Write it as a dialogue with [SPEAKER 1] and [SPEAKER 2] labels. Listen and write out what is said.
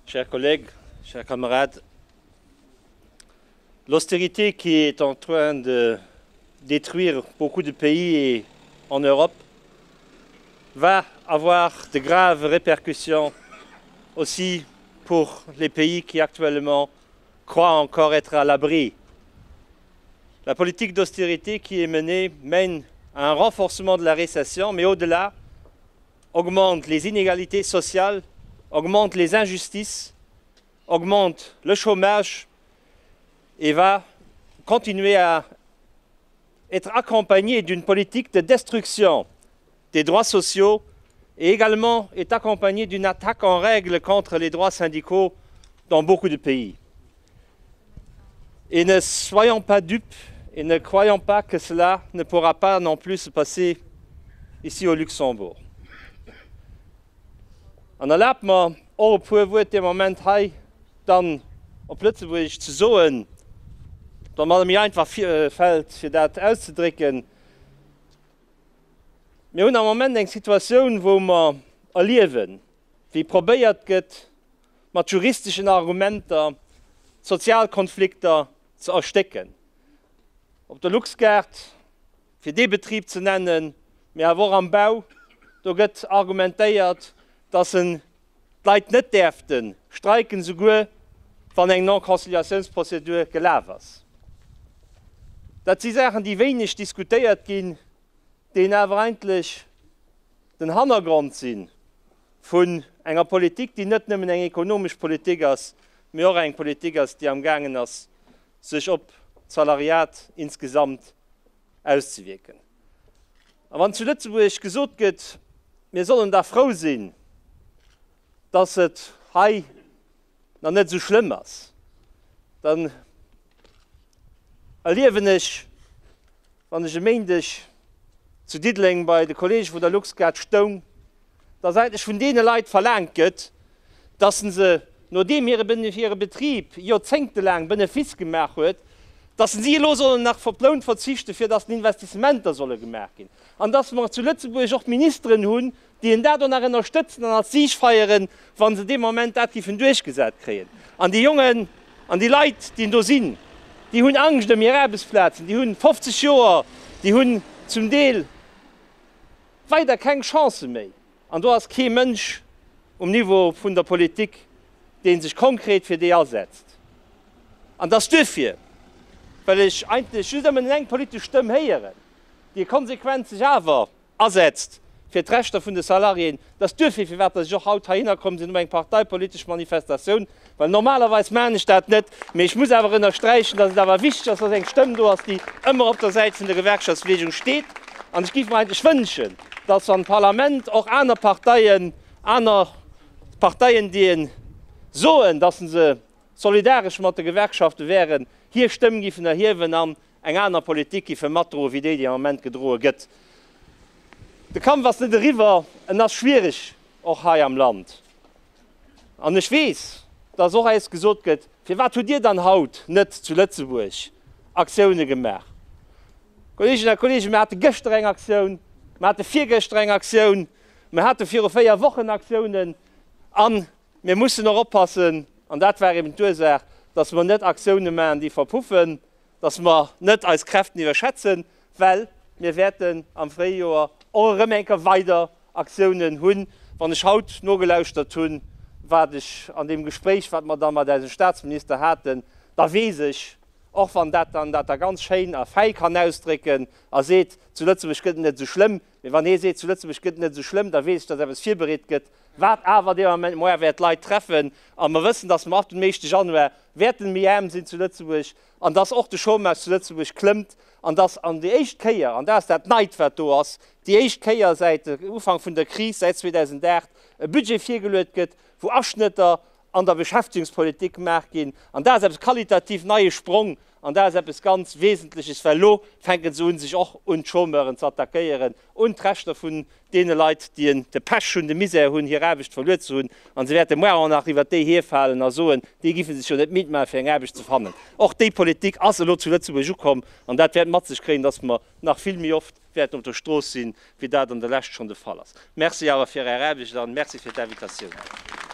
[SPEAKER 1] Chers collègues, chers camarades, l'austérité qui est en train de détruire beaucoup de pays en Europe va avoir de graves répercussions aussi pour les pays qui actuellement croient encore être à l'abri. La politique d'austérité qui est menée mène à un renforcement de la récession, mais au-delà, augmente les inégalités sociales, augmente les injustices, augmente le chômage et va continuer à être accompagnée d'une politique de destruction des droits sociaux et également est accompagnée d'une attaque en règle contre les droits syndicaux dans beaucoup de pays. Et ne soyons pas dupes et ne croyons pas que cela ne pourra pas non plus se passer ici au Luxembourg. An erlaabt mer och e puer Wuert dee Moment hei dann op Lëtzebuergesch ze soen, domat et méi einfach fält, fir dat auszedrécken. Mir hunn am Moment eng Situatioun, wou mer erliewen, wéi probéiert gëtt, mat juristeschen Argumenter d'Sozialkonflikter ze erstécken. Op der Luxguard, fir dee Betrib ze nennen, mee awer och am Bau, do gëtt argumentéiert, dass en d'Leit net däerfte streiken, souguer wann eng Non-Conciliatiounsprozedur gelaf ass. Dat si Saachen, déi wéineg diskutéiert ginn, déi awer eigentlech den Hannergrond si vun enger Politik, déi net nëmmen eng ekonomesch Politik ass, mee och eng Politik ass, déi amgaangen ass, sech op d'Salariat insgesamt auszewierken. A wann zu Lëtzebuerg gesot gëtt, mir sollen da frou sinn, dass et hei nach net esou schlëmm ass, dann erliewen ech, wann ech e Méindeg zu Diddeleng bei de Kollege vun der Luxguard stoung, dass eigentlech vun deene Leit verlaangt gëtt, dass se, nodeem hire Betrib joerzéngtelaang Benefice gemaach huet, dass si elo sollen nach op Loun verzichten, fir dass den Investissementer solle gemaach ginn, an dass mer zu Lëtzebuerg och Ministeren hunn, déi en dat och nach ënnerstëtzen an als Sieg feieren, wa se dee Moment dat géifen duerchgesat kréien. An déi Jongen an déi Leit, déi do sinn, déi hunn Angscht ëm hir Aarbechtsplazen, déi hunn 50 Joer, déi hunn zum Deel weider keng Chancë méi. An do ass kee Mënsch um Niveau vun der Politik, dee sech konkret fir déi asetzt. An dass duerfir, well ech eigentlech just ëmmen eng politesch Stëmm héieren, déi konsequent sech awer asetzt fir d'Rechter vun de Salariéen, dass duerfir, firwat dass ech och haut heihinner komm sinn op eng parteipolitesch Manifestatioun, well normalerweis maachen ech dat net, mee ech muss awer ënnersträichen, dass et awer wichteg ass, dass eng Stëmm do ass, déi ëmmer op der Säit vun der Gewerkschaftsbewegung steet. An ech géif mer eigentlech wënschen, dass am Parlament och aner Parteien, aner Parteien, déi soen, dass se solidaresch mat de Gewerkschafte wären, hir Stëmm giffen erhiewen an eng aner Politik giffe matdroen, wéi déi, déi am Ament gedroe gëtt. De Kampf ass net eriwwer, en ass schwierig, och hei am Land. An ech weess, dass och eis gesot gëtt, Firwat hutt Dir dann haut net zu Lëtzebuerg Aktioune gemaach? Kolleeginnen a Kolleegen, mir hate gëschter eng Aktioun, mir hate virgëschter eng Aktioun, mir hate viru 4 Wochen Aktiounen. A mir mussen och oppassen, an dat war eben d'Ursaach, dass mer net Aktioune maachen, déi verpuffen, dass mer net eis Kräften iwwerschätzen, well mir wäerten am Fréijoer och erëm eng Kéier weider Aktiounen hunn. Wann ech haut nogelauschtert hunn, wat ech an deem Gespréich, wat mer da mat eisem Statsminister haten, da weess ech, och wann dat dann dat da ganz schéin a fäi kann ausdrécken a seet, zu Lëtzebuerg gëtt et net esou schlëmm, mee wann hie seet, zu Lëtzebuerg gëtt et net esou schlëmm, da weess ech, dass eppes virbereet gëtt, wat awer dee Moment moar wäert d'Leit treffen. A mer wëssen, dass mer ab dem éischte Januar wäerten méi aarm sinn zu Lëtzebuerg an dass och de Chômage zu Lëtzebuerg klëmmt an dass an déi éischt Kéier, an dat ass dat Neit, wat do ass, déi éischt Kéier säit Ufank vun der Kris, säit 2008, e Budget virgeluet gëtt, wou Aschnëtter an der Beschäftigungspolitik gemaach ginn. An dat ass eppes qualitativ neie Sprong an dat ass eppes ganz Wesentleches, well elo fänke se un, sech och un d'Chômeuren ze attackéieren, un d'Rechter vun deene Leit, déi de Pech hunn, de Misär hunn, hir Aarbecht verluer ze hunn. A se wäerte muar och nach iwwert déi hierfalen a soen, déi giffe sech jo net midd maachen, fir eng Aarbecht ze fannen. Och déi Politik ass elo zu Lëtzebuerg ukomm an dat wäert mat sech kréien, dass mer nach vill méi oft wäerten op der Strooss sinn, wéi dat an der Lescht schonn de Fall ass. Merci awer fir Är Aarbecht an Merci fir d'Invitatioun.